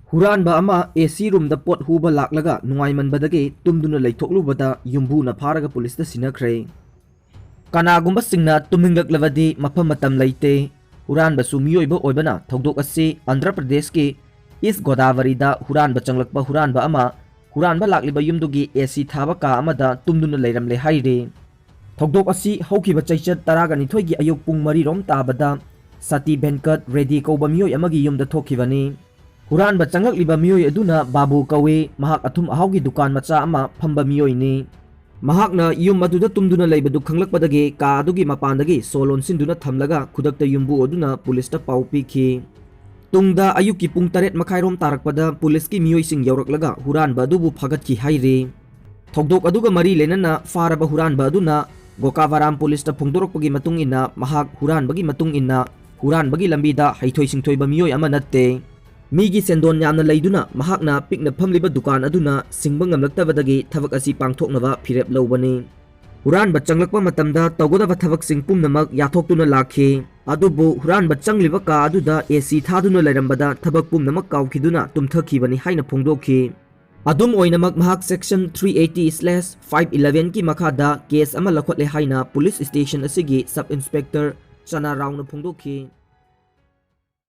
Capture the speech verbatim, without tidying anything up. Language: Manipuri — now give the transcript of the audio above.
ꯍꯨꯔꯥꯟꯕ ꯑꯃ ꯑꯦ ꯁꯤ ꯔꯨꯝꯗ ꯄꯣꯠ ꯍꯨꯕ ꯂꯥꯛꯂꯒ ꯅꯨꯡꯉꯥꯏꯃꯟꯕꯗꯒꯤ ꯇꯨꯝꯗꯨꯅ ꯂꯩꯊꯣꯛꯂꯨꯕꯗ ꯌꯨꯝꯕꯨꯅ ꯐꯥꯔꯒ ꯄꯨꯂꯤꯁꯇ ꯁꯤꯟꯅꯈ꯭ꯔꯦ꯫ ꯀꯅꯥꯒꯨꯝꯕꯁꯤꯡꯅ ꯇꯨꯝꯅꯤꯡꯂꯛꯂꯕꯗꯤ ꯃꯐꯝ ꯃꯇꯝ ꯂꯩꯇꯦ꯫ ꯍꯨꯔꯥꯟꯕꯁꯨ ꯃꯤꯑꯣꯏꯕ ꯑꯣꯏꯕꯅ ꯊꯧꯗꯣꯛ ꯑꯁꯤ ꯑꯟꯙ꯭ꯔ ꯄ꯭ꯔꯗꯦꯁꯀꯤ ꯏꯁ ꯒꯣꯗꯥꯕꯔꯤꯗ ꯍꯨꯔꯥꯟꯕ ꯆꯪꯂꯛꯄ ꯍꯨꯔꯥꯟꯕ ꯑꯃ ꯍꯨꯔꯥꯟꯕ ꯂꯥꯛꯂꯤꯕ ꯌꯨꯝꯗꯨꯒꯤ ꯑꯦ ꯁꯤ ꯊꯥꯕ ꯀꯥ ꯑꯃꯗ ꯇꯨꯝꯗꯨꯅ ꯂꯩꯔꯝꯂꯦ ꯍꯥꯏꯔꯤ꯫ ꯊꯧꯗꯣꯛ ꯑꯁꯤ ꯍꯧꯈꯤꯕ ꯆꯩꯆꯠ ꯇꯔꯥꯒ ꯅꯤꯊꯣꯏꯒꯤ ꯑꯌꯨꯛ ꯄꯨꯡ ꯃꯔꯤ ꯔꯣꯝ ꯇꯥꯕꯗ ꯁꯇꯤ ꯚꯦꯟꯀꯠ ꯔꯦꯗꯤ ꯀꯧꯕ ꯃꯤꯑꯣꯏ ꯑꯃꯒꯤ ꯌꯨꯝꯗ ꯊꯣꯛꯈꯤꯕꯅꯤ꯫ ꯍꯨꯔꯥꯟꯕ ꯆꯪꯂꯛꯂꯤꯕ ꯃꯤꯑꯣꯏ ꯑꯗꯨꯅ ꯕꯥꯕꯨ ꯀꯧꯏ꯫ ꯃꯍꯥꯛ ꯑꯊꯨꯝ ꯑꯍꯥꯎꯒꯤ ꯗꯨꯀꯥꯟ ꯃꯆꯥ ꯑꯃ ꯐꯝꯕ ꯃꯤꯑꯣꯏꯅꯤ꯫ ꯃꯍꯥꯛꯅ ꯌꯨꯝ ꯑꯗꯨꯗ ꯇꯨꯝꯗꯨꯅ ꯂꯩꯕꯗꯨ ꯈꯪꯂꯛꯄꯗꯒꯤ ꯀꯥ ꯑꯗꯨꯒꯤ ꯃꯄꯥꯟꯗꯒꯤ ꯁꯣ ꯂꯣꯟꯁꯤꯟꯗꯨꯅ ꯊꯝꯂꯒ ꯈꯨꯗꯛꯇ ꯌꯨꯝꯕꯨ ꯑꯗꯨꯅ ꯄꯨꯂꯤꯁꯇ ꯄꯥꯎ ꯄꯤꯈꯤ꯫ ꯇꯨꯡꯗ ꯑꯌꯨꯛꯀꯤ ꯄꯨꯡ ꯇꯔꯦꯠ ꯃꯈꯥꯏꯔꯣꯝ ꯇꯥꯔꯛꯄꯗ ꯄꯨꯂꯤꯁꯀꯤ ꯃꯤꯑꯣꯏꯁꯤꯡ ꯌꯧꯔꯛꯂꯒ ꯍꯨꯔꯥꯟꯕ ꯑꯗꯨꯕꯨ ꯐꯥꯒꯠꯈꯤ ꯍꯥꯏꯔꯤ꯫ ꯊꯧꯗꯣꯛ ꯑꯗꯨꯒ ꯃꯔꯤ ꯂꯩꯅꯅ ꯐꯥꯔꯕ ꯍꯨꯔꯥꯟꯕ ꯑꯗꯨꯅ ꯒꯣꯀꯥꯚꯥꯔꯥꯝ ꯄꯨꯂꯤꯁꯇ ꯐꯣꯡꯗꯣꯔꯛꯄꯒꯤ ꯃꯇꯨꯡ ꯏꯟꯅ ꯃꯍꯥꯛ ꯍꯨꯔꯥꯟꯕꯒꯤ ꯃꯇꯨꯡ ꯏꯟꯅ ꯍꯨꯔꯥꯟꯕꯒꯤ ꯂꯝꯕꯤꯗ ꯍꯩꯊꯣꯏ ꯁꯤꯡꯊꯣꯏꯕ ꯃꯤꯑꯣꯏ ꯑꯃ ꯅꯠꯇꯦ꯫ ꯃꯤꯒꯤ ꯁꯦꯟꯗꯣꯟ ꯌꯥꯝꯅ ꯂꯩꯗꯨꯅ ꯃꯍꯥꯛꯅ ꯄꯤꯛꯅ ꯐꯝꯂꯤꯕ ꯗꯨꯀꯥꯟ ꯑꯗꯨꯅ ꯁꯤꯡꯕ ꯉꯝꯂꯛꯇꯕꯗꯒꯤ ꯊꯕꯛ ꯑꯁꯤ ꯄꯥꯡꯊꯣꯛꯅꯕ ꯐꯤꯔꯦꯞ ꯂꯧꯕꯅꯤ꯫ ꯍꯨꯔꯥꯟꯕ ꯆꯪꯂꯛꯄ ꯃꯇꯝꯗ ꯇꯧꯒꯗꯕ ꯊꯕꯛꯁꯤꯡ ꯄꯨꯝꯅꯃꯛ ꯌꯥꯊꯣꯛꯇꯨꯅ ꯂꯥꯛꯈꯤ꯫ ꯑꯗꯨꯕꯨ ꯍꯨꯔꯥꯟꯕ ꯆꯪꯂꯤꯕ ꯀꯥ ꯑꯗꯨꯗ ꯑꯦ ꯁꯤ ꯊꯥꯗꯨꯅ ꯂꯩꯔꯝꯕꯗ ꯊꯕꯛ ꯄꯨꯝꯅꯃꯛ ꯀꯥꯎꯈꯤꯗꯨꯅ ꯇꯨꯝꯊꯈꯤꯕꯅꯤ ꯍꯥꯏꯅ ꯐꯣꯡꯗꯣꯛꯈꯤ꯫ ꯑꯗꯨꯝ ꯑꯣꯏꯅꯃꯛ ꯃꯍꯥꯛ section three eighty slash five elevenꯒꯤ ꯃꯈꯥꯗ ꯀꯦꯁ ꯑꯃ ꯂꯧꯈꯠꯂꯦ ꯍꯥꯏꯅ ꯄꯨꯂꯤꯁ ꯁ꯭ꯇꯦꯁꯟ ꯑꯁꯤꯒꯤ ꯁꯕ ꯏꯟꯁꯄꯦꯛꯇꯔ ꯆꯅꯥ ꯔꯥꯎꯅ ꯐꯣꯡꯗꯣꯛꯈꯤ꯫